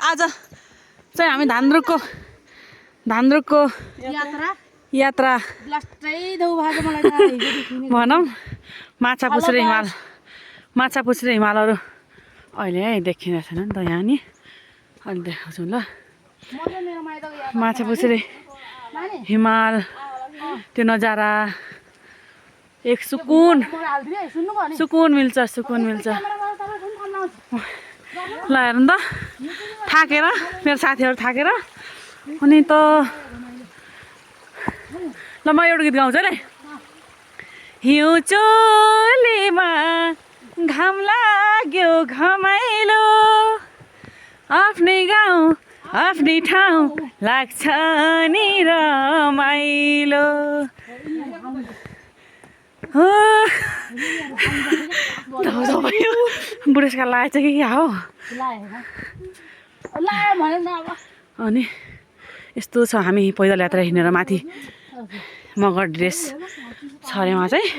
आज चाहिँ हामी धान्द्रुकको यात्रा भनौँ माछा पुछ्रे हिमालहरू अहिले है देखिँदैन छैन नि त यहाँ नि अहिले देखाउँछु ल माछा पुछ्रे हिमाल त्यो नजारा एक सुकुन मिल्छ ल हेर्नु त थाकेर मेरो साथीहरू थाकेर अनि त ल म एउटा गीत गाउँछु है हिउँ चोलीमा घाम लाग्यो घमाइलो आफ्नै गाउँ आफ्नै ठाउँ लाग्छ नि रमाइलो बुढेसकाल लागेछ कि क्या हो अनि यस्तो छ हामी पैदल यात्रा हिँडेर माथि मगर ड्रेस छरेमा चाहिँ